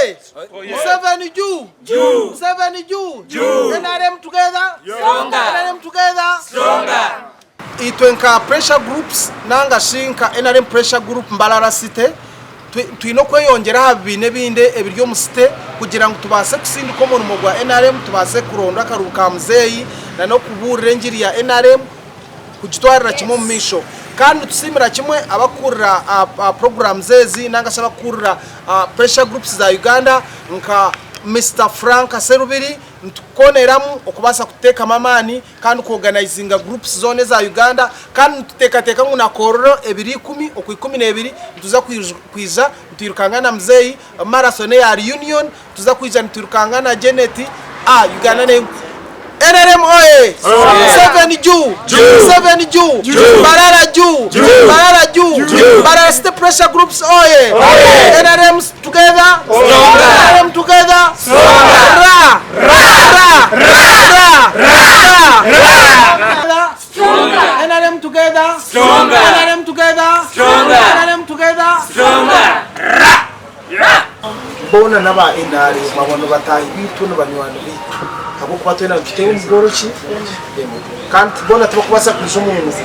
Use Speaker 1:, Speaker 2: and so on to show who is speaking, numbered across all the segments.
Speaker 1: Oye! Museveni juu! Museveni juu! NRM together! NRM together! Itwe nka pressure groups nanga shi nka NRM pressure group Mbarara City twine okweyongyera aha bibiina ebindi ebiri omu city kugira ngu tubaase kusindika omurimo gwa NRM, tubaase kuronda akaruuru ka muzeeyi na n'okubuurira engiri ya NRM kugitwarira kimwe omu maisho. Kandi nitusiimira kimwe abakukurira programs ezi nanga shi abakukurira pressure groups za Uganda nka Mister Frank Serubiri nitukukooneramu okubaasa kuteekamu amaani kandi ku organizinga groups zoona eza Uganda kandi nituteekateeka ngu na Kololo ebiro ikumi oku 12 nituza kwija nitwirukanga na muzeeyi marathon eya reunion nituza kwija nitwirukanga na Janet a Uganda ne NRM oye! Museveni juu! Museveni juu! Mbarara juu! Mbarara juu! Mbarara City Pressure Groups oye! NRM together! NRM together! Ra! Ra! Ra! Ra! NRM together! NRM together! NRM together! Boona n'aba NRM abo ni bataahi baitu ni banywani baitu ahabw'okuba twena nituteera omu ki emwe kandi boona tibarikubaasa kwija omu nguuto.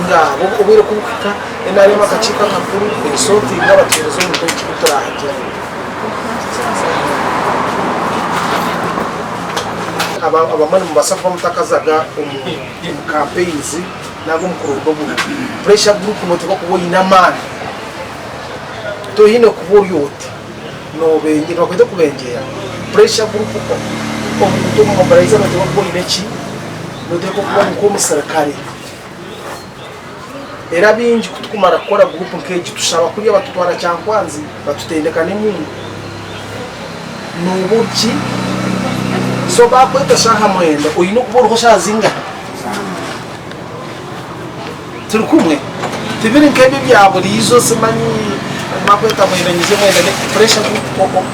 Speaker 1: Ngaaha obwire ku burikuhika NRM akakiiko akakuru esootinga batuheereze omuntu ou turaahagire. Abamwe nimubaasa kuba mutakazaga omu campaigns nari omu kuronda oburuuru. Pressure group nooteekwa kuba oine amaani. Toine kuba ori oti nobengyera, nibakweta okubengyera. Pressure group omuntu omumobilizer noteekwa kuba oine ki? Noteekwa kuba ori nk'omusirikare. Era baingi kutukumara kukora group nk'egi tushaba kuriya batutwara Kyankwanzi batutendeka n'emundu. Nooba ori ki? So baakweta shaaha mwenda oine okuba oriho shaaha zingahi? Turi kumwe? Tibiri nk'ebi ebya buriijo simanyi bakweta mwenda nyije mwenda ne pressure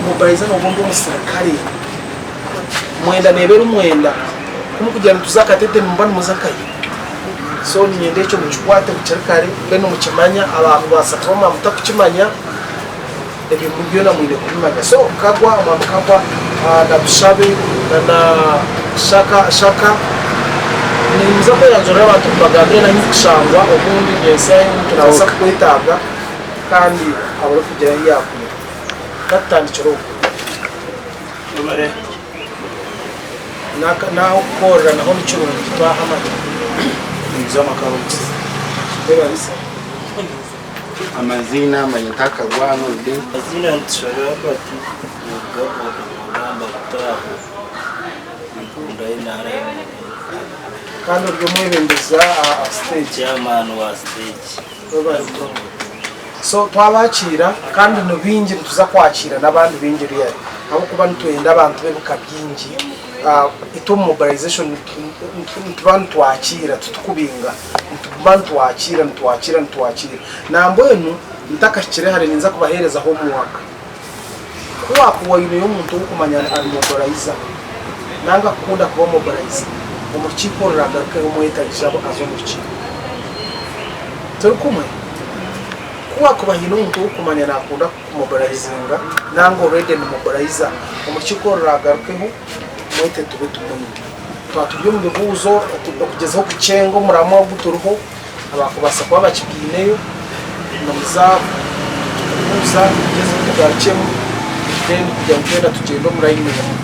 Speaker 1: mobilizer nooba ori omusirikare. Mwenda neeba eri mwenda. Ku mukugira nituza Katete nimuba nimuza nkahi? So niinyenda ekyo mukikwate bukiri kare mbwenu mukimanya abakubaasa kuba mwaba mutakukimanya ebyo byona mwine kubimanya. So Kagwa, Omwami Kagwa na Tushabe na na Shaka Shaka nimuza kweyanjurira abantu mubagambire n'ahu mukushangwa obundi nyentsya obu turabaasa kukwetaaga kandi abure kugira ahu yaakwiha. Ka tutandikire okwo. N'ah'okukorera naho ni kirungi twahamanya.
Speaker 2: Amaziina manyeta Kagwa Arnold.
Speaker 3: Amaziina nitushabe Herbert niruga oruramba kutaaha ninkunda NRM.
Speaker 1: Kandi ori omwebembezi aha siteegi.
Speaker 3: Chairman wa siteegi.
Speaker 1: So twabakiira kandi ni baingi nituza kwakiira n'abandi baingi really ahabw'okuba nitwenda abantu b'ebika bingi. Itwe omu mobilization nituba nitwakiira titukubinga, nituguma nitwakiira nitwakiira nitwakiira. Nambwenu ntakahikire hare ninza kubaheereza homework. Ku waakuba oineyo omuntu ou orikumanya ari mobilizer nanga akukunda kuba mobilizer, omu rukiiko oruragarukeho omwete aije aze omu rukiiko. Turi kumwe? Ku waakuba haine omuntu ou orikumanya naakunda kumobilizinga nanga already ni mobilizer, omu rukiiko oruragarukeho mwete tube tumwine. Twaba turi omu bibuuzo okugyezaho kukyenga omuramwa ogu turiho, Abakubaasa kuba bakigiineyo nimuza kubuuza tugyezeho tugarukyemu then kugira ngu twena tugyende omu layini emwe.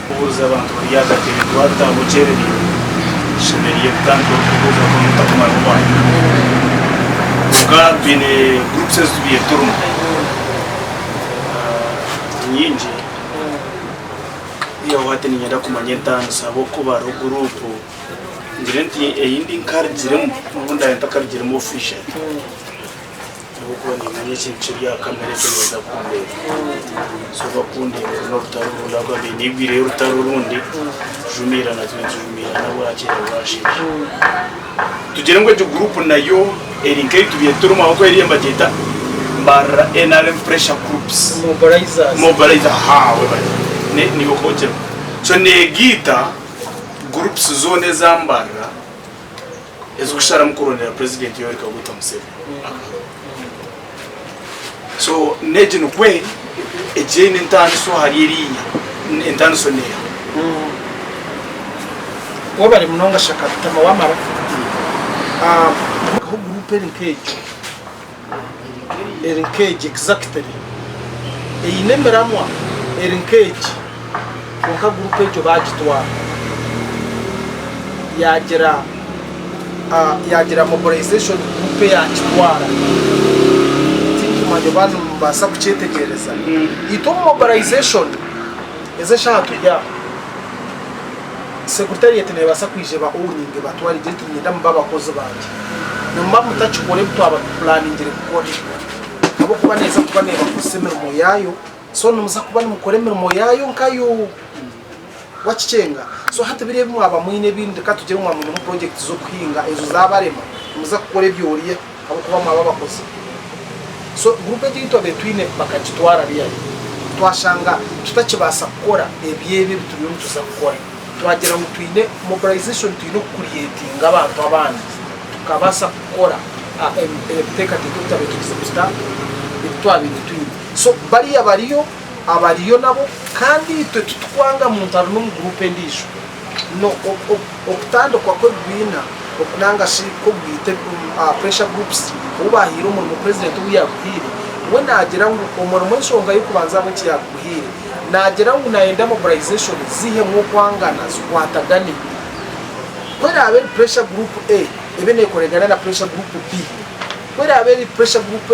Speaker 4: Kubuuza abantu bari aha katebe twataaha okyerereirwe tushemereire kutandika orikubuuza kwonka otakumara omwanya. Kwonka twine groups ezi tubaire turimu nyingi. Nyowe hati niinyenda kumanya entaaniso ahabw'okuba hariho guruupu ngire nti ei ndi nkarugiremu n'obu ndaabe ntakarugiremu officially ahabw'okuba niimanya ekintu kiri aha kamera ekyo nibaza kundeeba. So bakundeeba oru n'orutaro orundi ahabw'okuba mbaire naigwireyo orutaro orundi kujumiirana tube nitujumiirana bwakyera bwasheesha. Tugire ngu egi guruupu nayo eri nk'ei tubaire turimu ahabw'okuba eriyo nibagyeta Mbarara NRM Pressure Groups.
Speaker 1: Mobilizers.
Speaker 4: Mobilizer, aha webare. Niiwe okaba okirimu. So neegaita groups zoona eza Mbarara. ezikusharamu kurondera president Yoweri Kaguta Museveni akaruru. So n'egi nikwo eri, egi eine entaaniso ahari eriiya, entaaniso neeha?
Speaker 1: Webare munonga Shakabitama wamara. Hariho group eri nk'egyo, eri nk'egi exactly, eine emiramwa eri nk'egi kwonka group egyo bagitwara yagira yagira mobilization group eyakitwara tinkumanya oba nimubaasa kukyetegyereza. Itwe omu mobilization ezi eshaaha turi aha, secretariat nebaasa kwija eba owninge ebatware egire eti niinyenda mube abakozi bangye. Nimuba mutakikora ebi twaba tupulaningire kukora ahabw'okuba neeza kuba neebakozesa emirimo yaayo so nimuza kuba nimukora emirimo yaayo nkayo. Wakikyenga? So hati biriya ebi mwaba mwine ebindi ka tugire ngu mwaba mwinemu project z'okuhinga ezo zabarema nimuza kukora ebyoriya ahabw'okuba mwaba abakozi. So group egi ei twabaire twine bakagitwara really twashanga tutakibaasa kukora ebyo ebi ebi turiyo nituza kukora. Twagira ngu twine mobilization twine oku creatinga abantu abandi tukabaasa kukora ebiteekateeko ebi twabaire tugize tuta ebi twabaire twine. So bariya bariyo. Abariyo nabo kandi itwe titukwanga muntu ari n'omu guruupu endiijo. No okutandikwa kw'ebibiina nanga shi kw'obwite pressure groups obu baahaire omurimo purezidenti obu yaaguhaire, we naagira ngu omurimo enshonga y'okubanza ahabw'enki yaaguhaire, naagira ngu naayenda mobilization zihemu okwangana zikwatagane. Ku eraabe eri pressure group A ebe neekoregana na pressure group B. Ku eraabe eri pressure group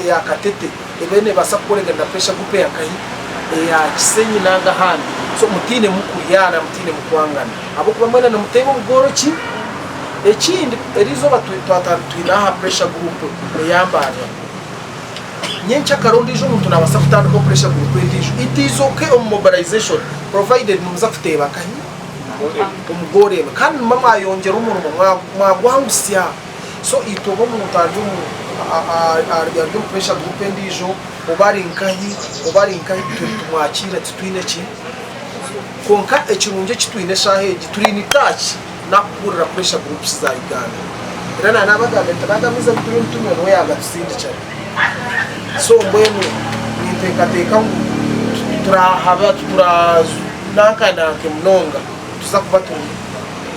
Speaker 1: eya Katete ebe neebaasa kukoregana na pressure group eya nkahi? Eya Kisenyi nanga ahandi. So mutaine mukuryana, mutaine mukwangana ahabw'okuba mwena nimuteeba obugooro ki? Ekindi eriizooba twine aha pressure group eya Mbarara. Nyenkyakare ondiijo omuntu naabaasa kutandikaho pressure group endiijo. It is okay omu mobilization provided nimuza kuteeba nkahi? Omu goal emwe. Kandi nimuba mwayongyera omurimo, mwagwangusya. So itwe oba omuntu ari omu ari omu pressure group endiijo oba ari nkahi oba ari nkahi itwe nitumwakiira titwine ki kwonka ekirungi eki twine eshaaha egi turi in touch nakukurira pressure groups za Uganda era na nabagambira nti naga amaizi agu turiyo nitunywa niwe yagatusindikira so mbwenu ninteekateeka ngu turahaba turanankananke munonga nituza kuba turi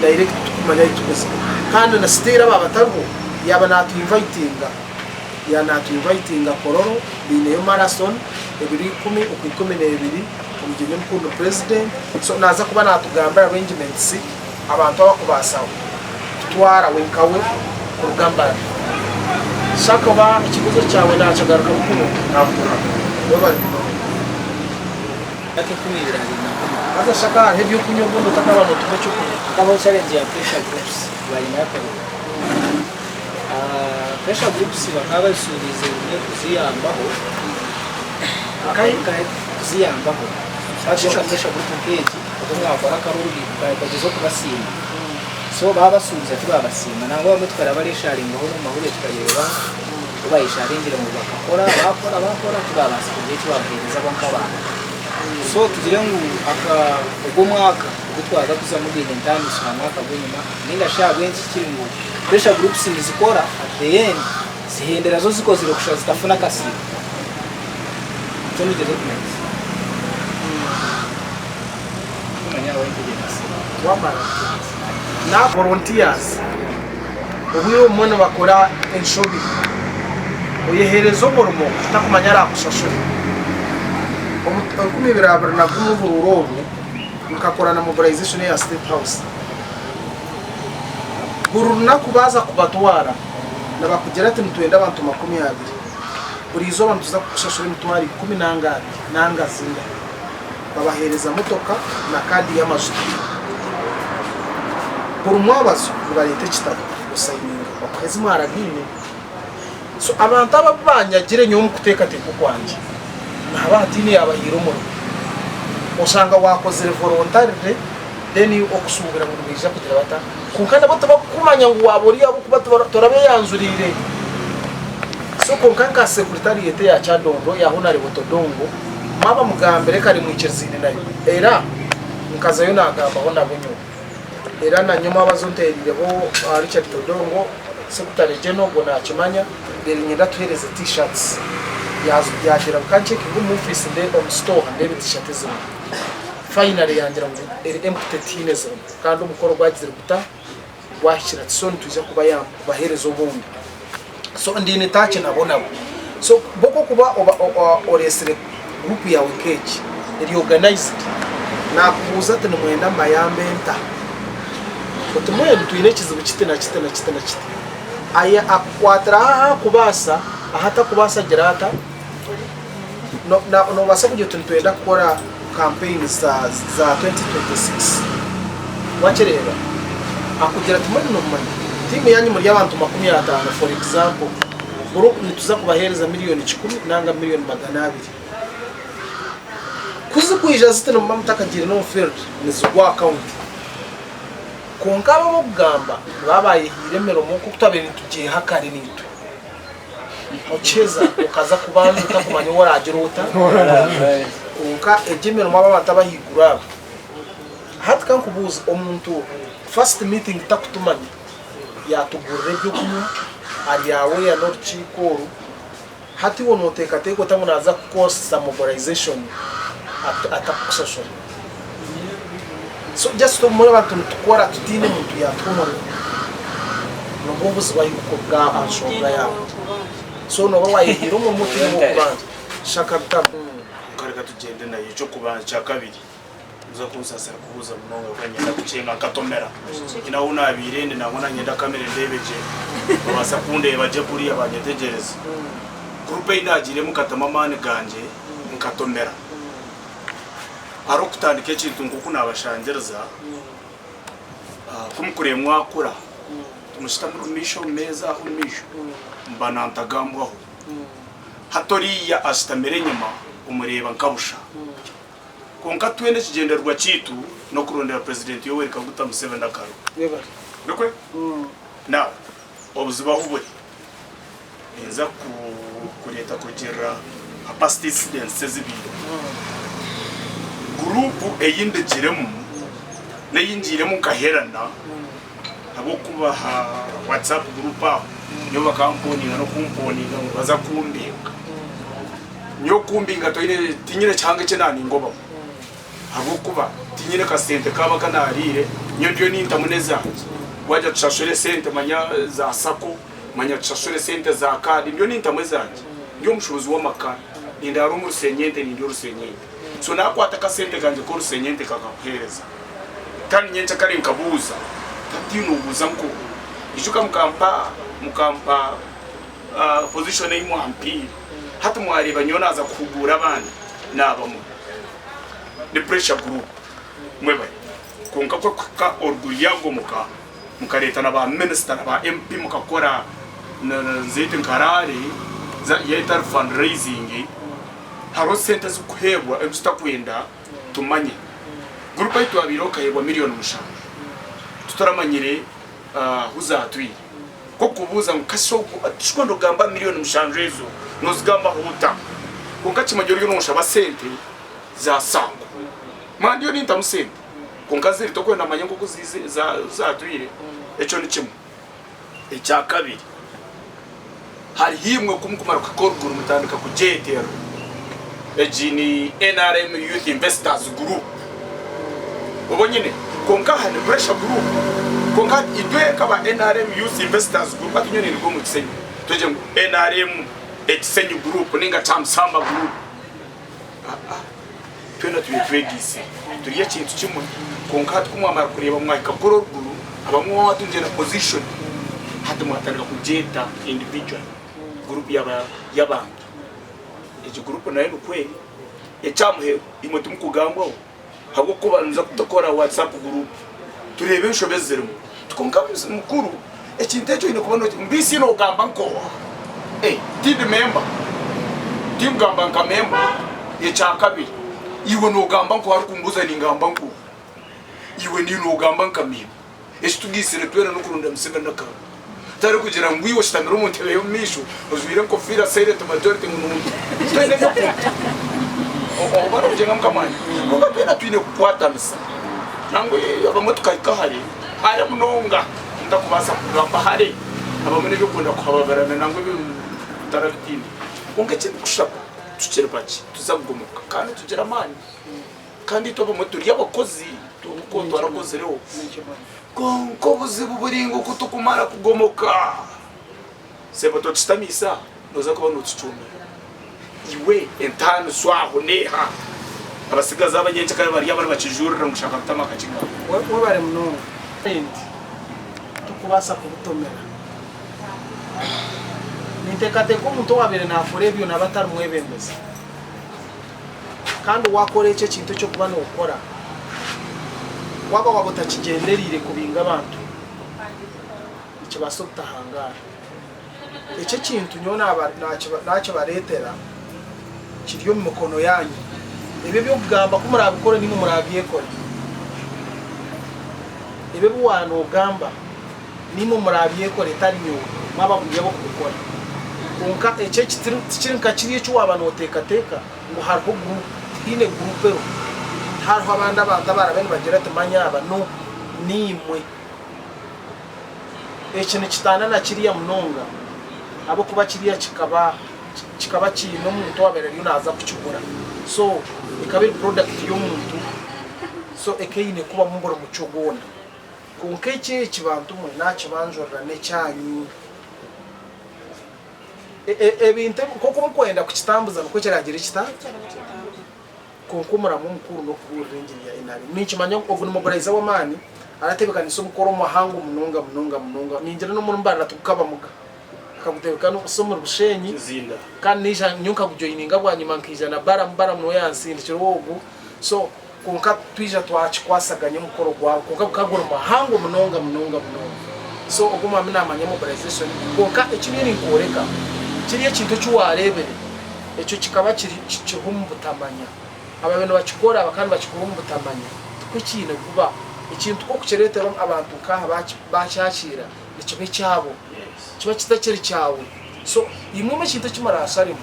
Speaker 1: direct turikumanya ahu turikuza kandi na still aba batariho yaaba natu invitinga yaaba natu invitinga Kololo baineyo marathon ebiro ikumi okwa 12 omugyenyi omukuru ni president so naaza kuba natugambira arrangements abantu abakubaasa kutwara we nkawe kuruga Mbarara. Shaka oba ekibuuzo kyawe nakigarukamu kurungi. Webare munonga.
Speaker 5: Myaka 2021.
Speaker 1: Haza shaka hariho ebyokunywa obundi otakaba notuha ekyokunywa.
Speaker 5: Hakabaho challenge ya pressure groups bwanyima y'akaruru. Pressure groups bakaba bazisuubiize bimwe kuziyambaho kuziyambaho bagira nka pressure group nk'egi obu mwakora akaruru bagyezeho kubasiima so babasuubiza tibabasiima nangwa abamwe tukarabaresharingaho n'omu mahurire tukareeba obu bayesharingire ngu bakakora bakora bakora tibabaasa kugira eki babaheereza bo nk'abantu. So tugire ngu aka ogu omwaka ogu twaza kuzamu gwine entaaniso aha mwaka gw'enyima ninga shi ahabw'enki kiri ngu pressure groups nizikora at the end zihendera zo zikozire kusha zitafuna akasiimo. Nikyo ndigyezaho kumanyisa. Tikumanya ahabw'enki ntegyereza.
Speaker 1: Wamara na volunteers obwire obumwe nibakora enshobi oyehereza omurimo otakumanya arakushashura. Omu 2021 oburuuru obu nkakora na mobilization eya state house. Buri runaku baaza kubatwara nibakugira ati nitwenda abantu 20 buri izooba nituza kukushashura emitwaro ikumi nanga abiri nanga zingahi. Babaheereza motoka na kaadi y'amajuta. Buri mwabazo nibareeta ekitabo osayininga bakuha ezi mwaragaine. So abantu aba abu banyagire nyowe omu kuteekateeka okwangye nihaba hataine yaabahaire omurimo. Oshanga waakozire voluntarily then okushuubira ngu nibaija kugira bata kwonka nabo tibakukumanya ngu waaba ori ahabw'okuba torabeeyanjuriire. So kwonka nka secretariat eya Kyadondo eya Honarebo Todongo mwaba mugambire kare mwikirizaine nayo era nkazayo naagambaho nabo nyowe. Era na nyowe abazo ntereireho Richard Odongo, Secretary General, ogwo nakimanya, reero niinyenda atuheereze T-shirts. Yaagira ngu ka ncekinge omu ofiisi omu store ndeebe T-shirt ezirimu. Finally yangira ngu eri empty tihaine ezirimu kandi omukoro gwagizire guta? Gwahikire ati so nitwija kubaheereza obundi. So ndi in touch nabo nabo. So bo ku okuba oreetsire group yaawe nk'egi eri organized, naakubuuza ati nimwenda mbayambe nta? Oti mbwenu twine ekizibu kiti na kiti na kiti na kiti. Aye akukwatira ahu arikubaasa, ahu atakubaasa agira ata? Noobaasa kugira oti nitwenda kukora campaign za 2026. Wakireeba? Akugira ati mbwenu nomanya tiimu yaanyu muri abantu 50 for example, buri nituza kubaheereza miriyoni kikumi nanga miriyoni 200. Ku zirikwija ziti nimuba mutakagiire n'omu field nizigwa akawunti. Kwonka abo ab'okugamba nibaba baayehaire emirimo nk'oku twabaire nitugyeha kare naitwe. Okiheza okaza kubanza otakumanya ou oragira ota. Kwonka egyo emirimo abo abantu abahaiguru abo. Hati kankubuuze omuntu first meeting takutumanya yatugurira ebyokunywa ari aware n'orukiiko oru hati iwe noteekateeka ota ngu naaza kukukozesa mobilization atakukushashura? So just obumwe abantu nitukora tutaine muntu yatuha omurimo nibwo obuzibu ahu burikuruga aha nshonga yaawe. So nooba wayehaire omurimo otaine ow'okubanza. Shaka bitabo.
Speaker 4: Nkareka tugyende nayo eky'okubanza ekyakabiri. Muza kunsaasira kubuuza munonga ahabw'okuba niinyenda kukyenga nkatomera. Nyine ahu naabaire ndi nangwa nanyenda kamera endeebe gye babaasa kundeeba gye kuriya banyetegyereze. Gurupu ei naagiiremu nkatamu amaani gangye nkatomera. Hariho okutandika ekintu nk'oku naabashangiriza, ku mukureeba mwakura, timushutama omu maisho omu meeza aho omu maisho, muba nantagambwaho. Hati oriya ashutamire enyima omureeba nka busha. Kwonka twena ekigyendererwa kyaitu n'okurondera Purezidenti Yoweri Kaguta Museveni akaruru. Nikwe? Now, obuzibu ahu buri, ninza kureeta kurugiirira aha past incidents ezibaireho. Guruupu ei ndigiremu n'ei ngiiremu nkaherana ahabw'okuba aha WhatsApp group aho nyowe bakamponinga n'okumponinga ngu nibaza kumbinga. Nyowe kumbinga toine tinyine kihanga eki naningobamu ahabw'okuba tinyine kasente kaabo aka nariire nyowe ndiyo nintamu n'ezangye wagira tushashure esente manya za sacco manya tushashure esente za kaadi ndiyo nintamu ezangye ndi omushuubuzi w'amakara nindaara omu rusenyente nindya orusenyente so nakwata akasente kangye k'orusenyente nkakakuheereza kandi nyenkya kare nkabuuza tatiine obuuza nkoku ijuka mukampa mukampa position ei mwampiire. Hati mwareeba nyowe naaza kuhuguura abandi naabamwe. Ni pressure group mwebare. Kwonka ku erikuhika oruguru yaagomoka mukareeta na ba minister na ba MP mukakora nzeete nka rally yaaba etari fundraising hariho sente ezikuheebwa ebi tutakwenda tumanye. Group ei twabaireho ekaheebwa million mushanju tutaramanyire ahu zaatwire. Nk'okubuuza ngu kasi ogu tikikwenda kugamba aha miriyoni mushanju ezo, noozigambaho ota? Kwonka kimanye oriyo noonshaba sente za sango. Manya ndiyo nintamu sente kwonka ziri tokwenda manya nk'oku zaatwire. Ekyo ni kimwe. Ekyakabiri, hariho imwe ku mukumara kuhika oruguru mutandika kugyeterera. Egi ni NRM Youth Investors Group. Obwo nyine kwonka aha ni pressure group. Kwonka hati itwe nk'aba NRM Youth Investors Group hati nyowe ninduga omu Kisenyi twegye ngu NRM Ekisenyi Group ninga Kyamusamba Group. Aa twena turiyo twegaitsire turi ekintu kimwe kwonka hati ku mwamara kureeba mwahika kuri oruguru abamwe mwatungire na position hati mwatandika kugyeta individually group y'abantu. Egyo group nayo nikwo eri. Eky'aha muheru imwe timukugambwaho ahabw'okuba nimuza kutakora WhatsApp group tureebe enshobe ezirimu. Kwonka mukuru ekintu ekyo oine kuba mbisi nogamba nk'oha? Tindi member, tinkugamba nka member. Ekyakabiri iwe nogamba nk'oha arikumbuuza ningamba nk'oha? Iwe niiwe nogamba nka member. Ekitugaitsire twena n'okuronda Museveni n'akaruru. Tari kugira ngu iwe oshutamire omu ntebe y'omu maisho ojwaire enkofiira silent majority ngu nonda. Twine eby'okumpa. Oba nogyenda mukama wangye. Kwonka twena twine kukwatanisa. Nangwa abamwe tukahika hare. Hare munonga ntakubaasa kugamba hare abamwe n'eby'okwenda kuhababirana nangwa ebi ntarabitiina. Kwonka eki ndikushaba tukiri bakye tuza kugomoka kandi tugire amaani kandi itwe abamwe turi abakozi nk'oku twarakozireho. Kwonka obuzibu buri ngu ku tukumara kugomoka sebo totusitamiisa nooza kuba nootucuumira. Iwe entaaniso aho n'eha? Abatsigazi abanyenkya bari abari bakijurira ngu shaka kutama akakiga.
Speaker 1: Webare munonga. Ndi tikubaasa kubutomera. Ninteekateeka omuntu owaabaire naakora ebyo naaba atari mwebembezi. Kandi waakora ekyo ekintu eki orikuba nookora, waaba waaba otakigyendereire kubinga abantu, nikibaasa obutahangaara. Eki ekintu nyowe naakibareetera kiri omu mikono yaanyu. Ebi eby'okugamba ku muraabikore niimwe muraabyekore. Ebi ebi waanoogamba niimwe muraabyekore etari nyowe, mwaba muri ab'okubikora. Kwonka eki eki tikiri nka kiriya eki waaba nooteekateeka ngu hariho guruupu. Tihaine guruupu eriho. Tihariho abandi abantu abaraabe nibagira ati manya aba. No, niimwe. Eki nikitaana na kiriya munonga ahabw'okuba kiriya kikaba kikaba kiine omuntu owabaire ariyo naaza kukigura so ekaba eri product y'omuntu so ekaba eine kubamu buri mucwe gwona. Kwonka eki eki bantu mwe nakibanjurira n'ekyanyu. Ebintu ebi nk'oku mukwenda kukitambuza nikwo kiragire kita? Kwonka omuramo omukuru n'okubuurira engiri ya NRM. Ninkimanya ngu ogu ni mobilizer w'amaani, aratebeekanisa omukoro muhango munonga munonga munonga. Ningira n'omuri Mbarara tigukabamuga. Akagutebeekanisa omuri Bushenyi kandi naija nyowe nkagujoininga bwanyima nkaija na Balamu, Balamu niwe yansindikire ogu. So kwonka twija twakikwasaganya omukoro gwabo kwonka gukaba guri muhango munonga munonga munonga. So ogu omwami naamanya mobilization kwonka eki nyowe ninkworeka kiri ekintu eki waareebire. Ekyo kikaba kiri kiriho omu butamanya. Ababaire nibakikora bakaba nibakikora omu butamanya. Tikwo kiine kuba. Ekintu ku okukireetera abantu nk'aha baakyakiira, nikiba ekyabo. Kiba kitakiri kyawe. So, imwe omu ekintu eki muraasharemu,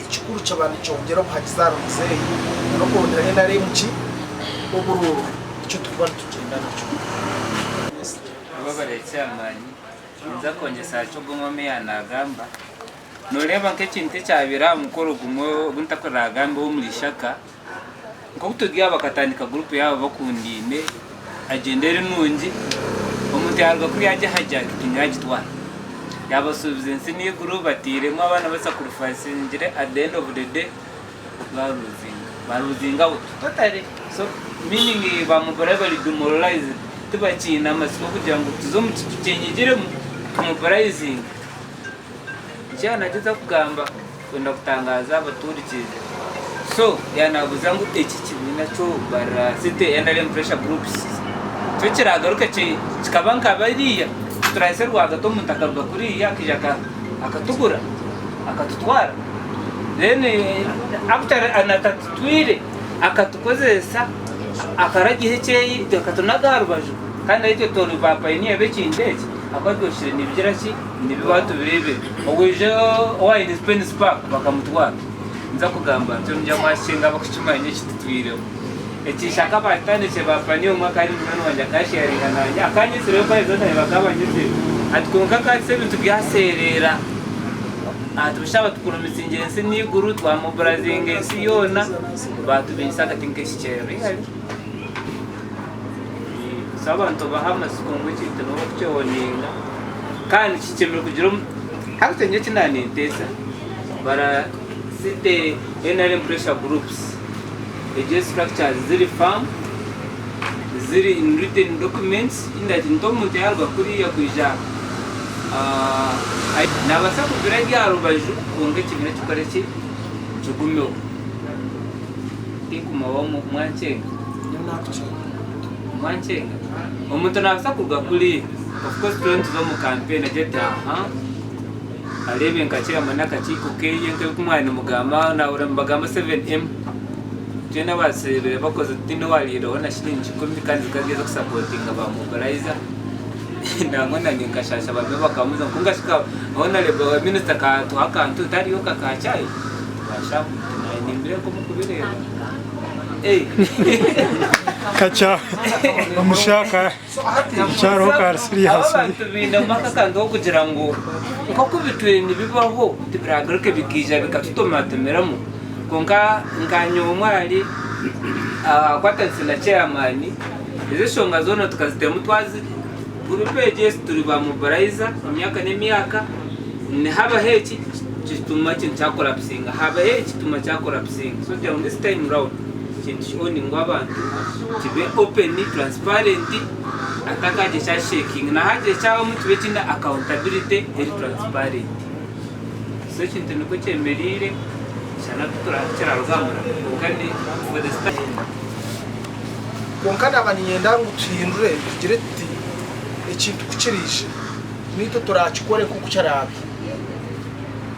Speaker 1: ekikuru kiba nikyongyera obuhagizi ahari muzeeyi n'okurondera nrm ki? Oburuuru. Nikyo turikuba nitugyenda nakyo.
Speaker 6: Webare chairman, ninza kwongyesa aha ki ogwo omwami yaanagamba. Nooreeba nk'ekintu ekyabaire aha mukoro gumwe ogu ntakuraagambeho omuri Ishaka, nk'oku turi aha bakatandika guruupu yaabo bakundaine, agyenda eri nungi, omuntu yaaruga kuriya agye aha jaketi yaagitwara. Yaabasuubiza ensi n'eiguru batairemu abaana basakurifayisingire at the end of the day baaruuzinga, baaruuzinga awutu totally. So meaning baamubura bari demoralized tibakiine amatsiko kugira ngu tuze omu tukyenyigiremu tumoburayizinge. Nikyo yaanagyezaho kugamba kwenda kutangaaza abatuhurikiize. So yaanabuuza ngu eki kibiina kyo Mbarara City NRM Pressure Groups kyo kiragaruke kikaba nka bariya? Turahitsye rwagati omuntu akaruga kuriya akaija akatugura akatutwara then actually anatatutwire akatukozesa akaragiha ekyeye itwe akatunaga aha rubaju kandi naitwe turi ba pioneer b'ekintu eki ahakuba twehikire nibigira ki? Nibibaho tubireebe. Owaija owa Independence Park bakamutwara. Ninza kugamba ntyo ningya mwakyenga abakukimanya eki tutwireho. Ekishaka bakitandikire ba pioneer omwe akaba ari munywani wangye akasharinga nanye akanyesireyo kwaheza naanye bakaba banyetsire ati kwonka akatisa ebintu byaseerera ati busha batukurumisingire ensi n'eiguru twamoburazinga ensi yoona batubingisa akati nk'ekikyerero ihari. So abantu obahe amatsiko ngu ekintu nibo barikukyewoninga kandi kikyemereire kugira omu actually nyowe eki naaninteesa bara city NRM pressure groups egyo structures ziri firm ziri in written documents in that nti omuntu yaaruga kuriya kwija naabaasa kugira ari aha rubaju kwonka ekibiina kikore ki kigumeho tinkumaho mwankyenga. Mwankyenga? Omuntu naabaasa kuruga kuriya, of course turiyo nituza omu campaign agire ati aha, areebe nka chairman akakiiko keye nk'ebi mwaba nimugamba naahurira nibagamba 7M, twena abaasiibire bakoze tihaine owaariireho na shiringi kikumi kandi zikaba ziri ez'okusapotinga ba mobilizer nangwa nanye nkashaasha bamwe bakambuuza ngu kwonka shi honourable minister akatuha akantu tariyo ka chai? Twashaba, naanye nimbireka omu kubireeba.
Speaker 7: Kakya omushaka kyariho kari
Speaker 6: Aba
Speaker 7: serious.
Speaker 6: bantu bainemu akakantu k'okugira ngu nk'oku bitwire nibibaho tibiragaruke bikaija bikatutomatomeramu kwonka nka nyowe omwe ahari akwatanise na chairman ezo enshonga zoona tukazitemu twazi gurupu egi esi turi ba mobilizer emyaka n'emyaka nihabaho eki kituma ekintu kyakorapusinga habaho eki kituma kyakorapusinga so kugira ngu this time round ekintu ki-owningwe abantu kibe open, transparent hatakagira ekyashakinga na hagira ekyabamu kibe kiine accountability eri transparent. So ekintu nikwo kyemereire shana kiraruga aha murimo kwonka ni for the start.
Speaker 1: Kwonka naaba niinyenda ngu tuhindure tugire tuti, ekintu ku kiriije, naitwe turaakikore nk'oku kiraabe.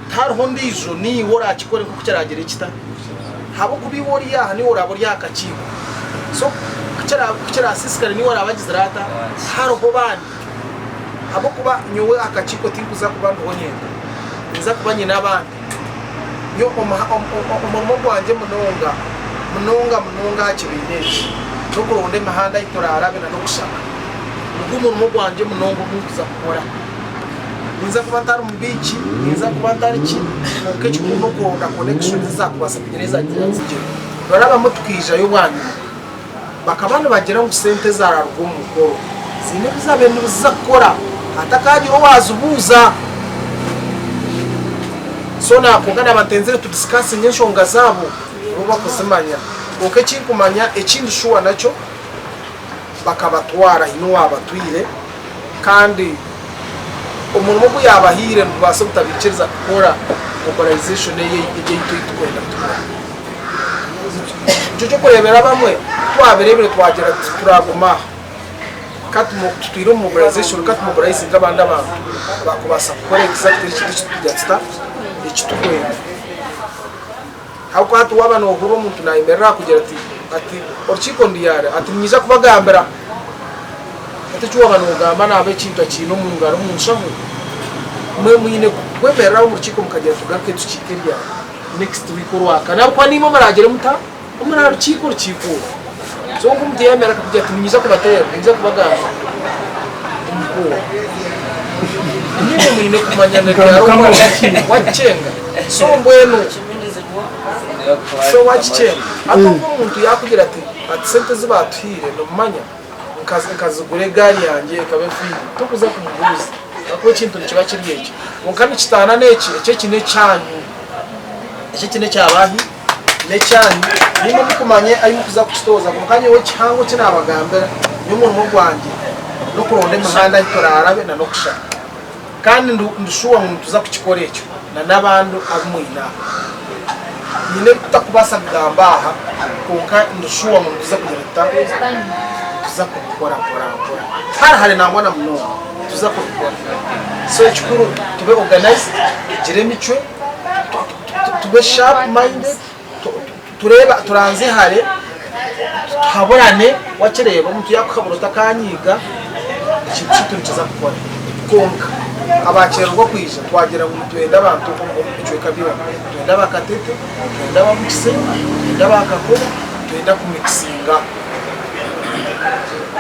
Speaker 1: Tihariho ondiijo, niiwe oraakikore nk'oku kiraagire kita. Ahabw'okuba iwe ori aha, niiwe oraabe ori aha kakiiko. So ku kiraasiisikare niiwe oraabe agizire ata? Tihariho bandi. Ahabw'okuba nyowe aha kakiiko tinkuza kuba ndiho nyenka, ninza kuba nyine abandi. Nyowe omurimo gwangye munonga munonga munonga aha kibiina eki n'okuronda emihanda ahu turaarabe n'okushaba. Nigwo murimo gwangye munonga ogu ndikuza kukora. Ninza kuba ntari mubiiki, ninza kuba ntari ki, kwonka ekikuru n'okuronda connections ezaakubaasa kugira ezagira zigira. Turaarabamu tukaijayo bwanyima. Bakaba nibagira ngu sente ezararuga omu mukoro ziine ebi zabaire niziza kukora hatakagira owazibuuza. So kwonka naba ntenzire tu discussinge enshonga zaabo bo bakuzimanya. Kwonka ekinkumanya ekindi shuwa nakyo bakabatwara haine owabatwire kandi omurimo ogu yabahaire nigubaasa obutabikiriza kukora mobilization egi ei turikwenda kukora. Nikyo ky'okureebera abamwe ku twabireebire twagira tuti turaguma aha ka tutwire omu mobilization ka tumobilizinge abandi abantu abakubaasa kukora exactly ekintu eki turikugira tuta eki turikwenda. Ahabw'okuba hati waaba noohurira omuntu naayemerera aha kugira ati ati orukiiko nduyare ati niinyija kubagambira hati eki waaba noogamba naaba ekintu akiine omu ngaro omu nshaho imwe mwine kwemereraho omu rukiiko mukagira tugaruke tukiike ryari. Next week orwakana ahabw'okuba naimwe muragire muta? Murarukiika orukiiko orwo. So ogu omuntu yayemera akakugira ati niinyija kubateera, niinyija kubagambira omukuura. Naimwe mwine kumanya na ryari wakikyenga. So mbwenu so wakikyenga. Hati ogu omuntu yakugira ati ati sente ezi batuhaire nomumanya nkazigura egaari yangye ekaba efiire, tokuza kumubuuza ahakuba ekintu nikiba kiri ekye. Kwonka nikitaana n'eki, eki eki n'ekyanyu. Eki eki n'ekyabaahi? N'ekyanyu. Naimwe mukumanye ahi mukuza kukitooza. Kwonka nyowe ekihango eki naabagambira, nyowe omurimo gwangye n'okuronda emihanda ahi turaarabe na n'okushaba. Kandi ndi shuwa ngu nituza kukikora ekyo na n'abandi abu mwine aha. Haine ebi tutakubaasa kugamba aha, kwonka ndi shuwa ngu nituza kugira tuta? Nituza kubikora mpora mpora. Tihari hare nangwa na munonga, nituza kubikora. So ekikuru tube organised, tugire emicwe, tube sharp minded, tureebe turanze hare, tuhaburane, wakireeba omuntu yakuhabura otakanyiiga, ekintu kyaitu nikiza kukora. Kwonka abakyererwa kwija twagira ngu nitwenda abantu omu bicweka byona, nitwenda aba Katete, nitwenda aba Mukisenyi, nitwenda aba Kakoba, nitwenda kumikisinga.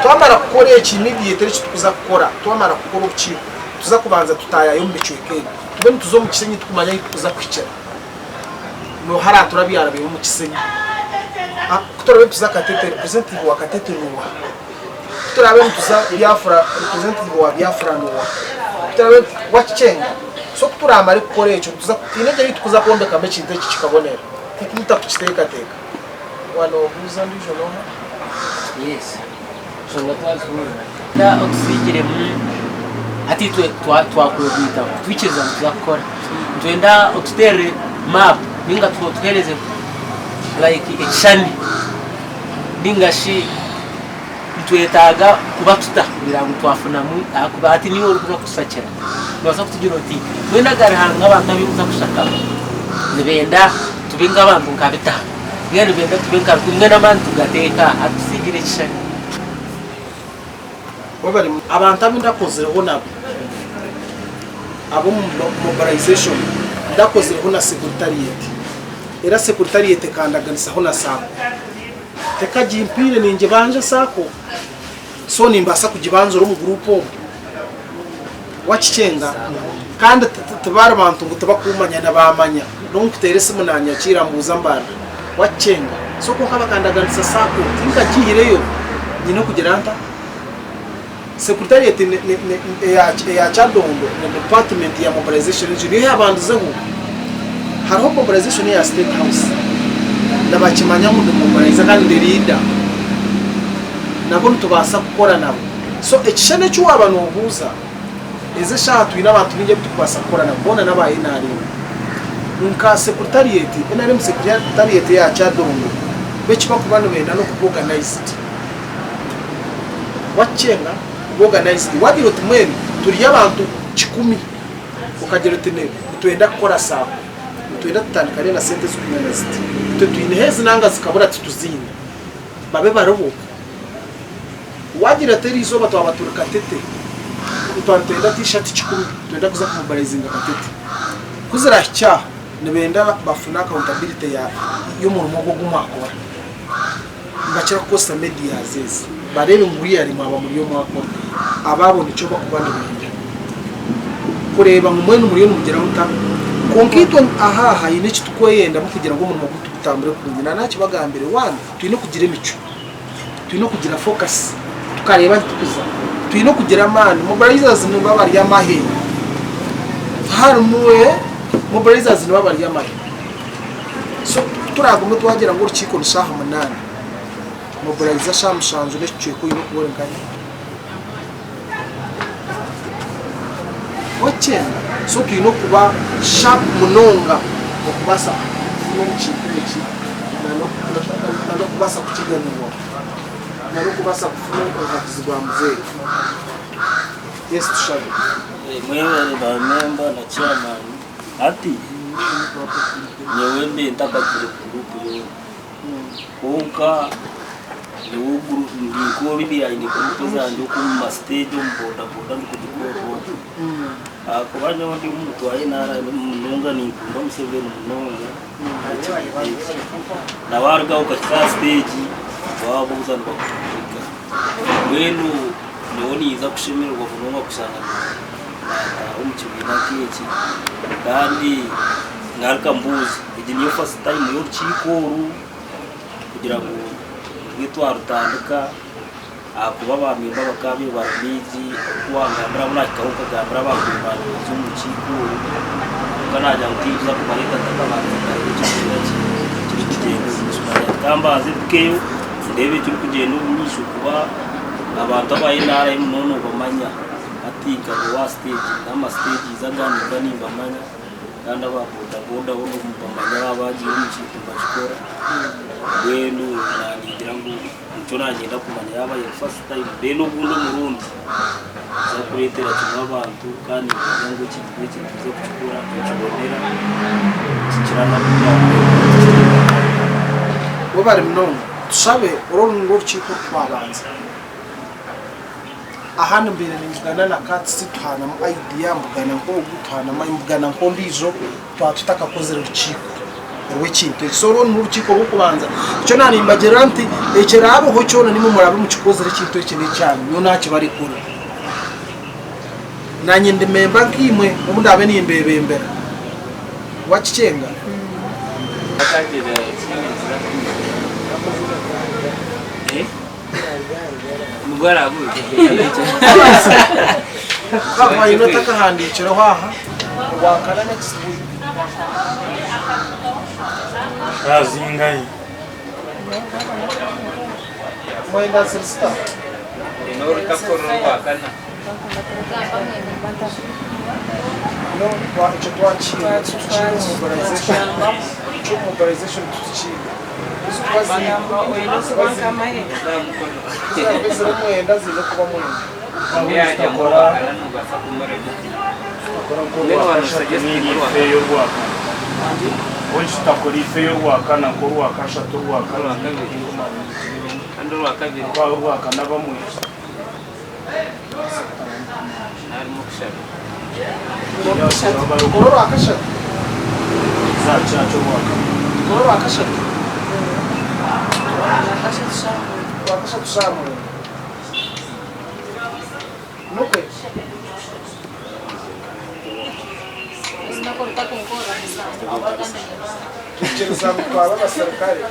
Speaker 1: Twamara kukora eki immediately eki turikuza kukora, twamara kukora obukiiko, nituza kubanza tutaayaye omu bicweka ebi, tube nituza omu Kisenyi tukumanya ahu turikuza kuhikira. Nooha araaturabyarabire omu Kisenyi? Ku turaabe nituza Katete, representative wa Katete n'oha? Ku turaabe nituza Biafra, representative wa Biafra n'oha? Ku turaabe wakikyenga? So ku turaamare kukora ekyo, nituza haine engeri ei turikuza kwombekamu ekintu eki kikabonera. Nk'oku mutarikukiteekateeka. Waaba noobuuza ondiijo n'oha?
Speaker 8: Yes. Enshonga twazihurira. Ta otusigiremu hati itwe twakwegwita twikiriza ngu tuza kukora. Nitwenda otuteerere map ninga otuheereze like ekishushani ninga shi nitwetaaga kuba tuta kugira ngu twafunamu ahakuba hati niiwe orikuza kutushakira. Noobaasa kutugira oti mbwenu aga Ruhanga abantu abu orikuza kushaka nibenda tube nk'abantu nka bitaano mbwenu nibenda tube nka rukumi mbwenu amaani tugateeke aha atusiigire ekishushani.
Speaker 1: Webare abantu abu ndakozireho nabo ab'omu mobilization ndakozireho na secretariat era secretariat ekandaganisaho na sacco. Tekagimpaire ningibanja sacco so nimbaasa kugibanzira omu group omu. Wakikyenga? Kandi tibari bantu ngu tibakumanya nibamanya n'onkuteera esimu nanyakiira ambuuza mbarira. Wakikyenga? So kwonka bakandaganisa sacco tinkagiihireyo nyine kugira nta? Secretariat eya Kyadondo na department ya mobilization egyo niyo yabandizeho. Hariho mobilization eya State House nibakimanya ngu ndi mobilizer kandi ndi leader nabo nitubaasa kukora nabo. So ekishushani eki waaba nobuuza, ezi eshaaha twine abantu baingi abu turikubaasa kukora nabo boona n'aba nrm. Nka secretariat, nrm secretariat eya Kyadondo bo eki barikuba nibenda n'okuba organized. Wakyenga kuba organized wagira oti mbwenu turi abantu kikumi okagira oti nitwenda kukora sacco nitwenda tutandikane na sente ezikwingana ziti itwe twineho ezi nanga zikabura tituziine babe baribo wagira oti erizooba twaba turi Katete twaba nitwenda t-shirt kikumi nitwenda kuza ku mobilizinga Katete ku zirahikye aha nibenda bafune accountability y'omurimo ogu ogu mwakora. Nibakira kukozesa medias ezi bareebe ngu really mwaba muriyo mwakora. Abaabo nikyo bakuba nibenda kureeba ngu mbwenu muriyo nimugira muta. Kwonka itwe aha haine eki tukweyendamu kugira ngu omurimo gwaitu gutambure kurungi. Na nakibagambire, one twine kugira emicwe, twine kugira focus tukareeba ahu tukuza. Twine kugira amaani, mobilizers nibo bari amahe. Harimu mobilizers nibo bari amahe. So ku turaagume twagira ngu orukiiko ni shaaha munaana, mobiliza shaaha mushanju n'ekicweka oine kuba ori nkahi? Wakyenda? So twine okuba sharp munonga okubaasa kufuna omu kintu eki nan'okubaasa kukiganirwa nan'okubaasa kufuna obuhabuzi bwa muzeeyi. Yes tushabe.
Speaker 3: Mwebare ba member na chairman. Hati nyowe mbe ntakagire guruupu yoona, kwonka nyowe ndi nk'ori aine guruupu ezangye okwo omu masiteegi omu bodaboda ndikugikorera okwo. Ahakuba nyowe ndi omuntu wa NRM munonga ninkunda Museveni munonga na waaruga aho okahika aha siteegi waababuuza nibakuhurira. Mbwenu nyowe ninza kushemererwa munonga kushanga naataaha omu kibiina nk'eki kandi ngaruka mbuuze, egi niyo first time y'orukiiko oru kugira ngu nibwo twarutandika ahakuba ba memba bakaba babaire bari baingi oku wangambira abu naahikaho nkagambira abaakubaire baija omu rukiiko oru kwonka naagira ngu tinkuza kubareeta ntakabanza nkareeba ekibiina kirikugyenda omu maisho. Naagira nti kambanze mpikeyo ndeebe ekirikugyenda omu maisho kuba abantu aba NRM nooba noobamanya. Hati nka nyowe aha siteegi n'ama siteegizi agandi nimba nimbamanya kandi aba boda boda bo nimbamanya baaba bagiire omu kintu nibakikora mbwenu naningira ngu nikyo nanyenda kumanya yaaba eri first time then ogundi omurundi nza kureetera kimwe abantu kandi niinyenda ngu ekintu eki nituza kukikora nikibonera kikira n'oku
Speaker 1: Webare munonga. Tushabe oru nirwo orukiiko oru twabanza. Aha mbaire nimbugana na Kats tuhanamu idea mbugana nk'ogu tuhanamu mbugana nk'ondiijo twaba tutakakozire rukiiko rw'ekintu eki. So oru nirwo orukiiko rw'okubanza. Nikyo naanimbagirira nti ekiraabeho kyona nimwe muraabe mukikozire ekintu eki n'ekyanyu nyowe naakibarekurira. Naanye ndi memba nkaimwe n'obu ndaabe nimbeebembera. Wakikyenga? Waine otakahandiikireho aha wakana next week.
Speaker 7: Shaaha zingahi?
Speaker 1: Mwenda ziri zita? No, ekyo twakiiga tutukiiga omu mobilization. Ekyo mobilization tutukiiga. Ziri mwenda ziine kuba mwenda.
Speaker 4: Tutakora ife y'orwakana nk'orwakashatu orwakana orwakana bamwe.
Speaker 1: Tukore orwakashatu? Tukore orwakashatu? Rwakashatu shaaha mwenda. Nukwe. Twikiriza ngu twaba abaserukare.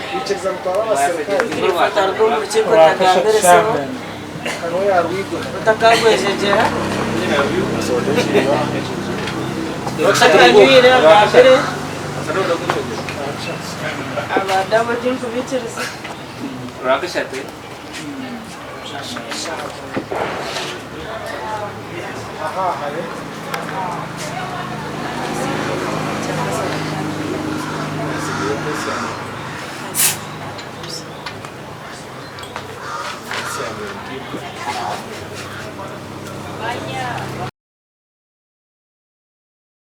Speaker 1: Twikiriza ngu twaba abaserukare.
Speaker 9: Otaruga omu rukiiko otagambire sebo.
Speaker 1: Kanwa yarwigura.
Speaker 9: Otakagwejegyera. Otakanywire ogambire. Abadamu tinkubikiriza.
Speaker 6: Rwakashatu.
Speaker 1: Aha, hare.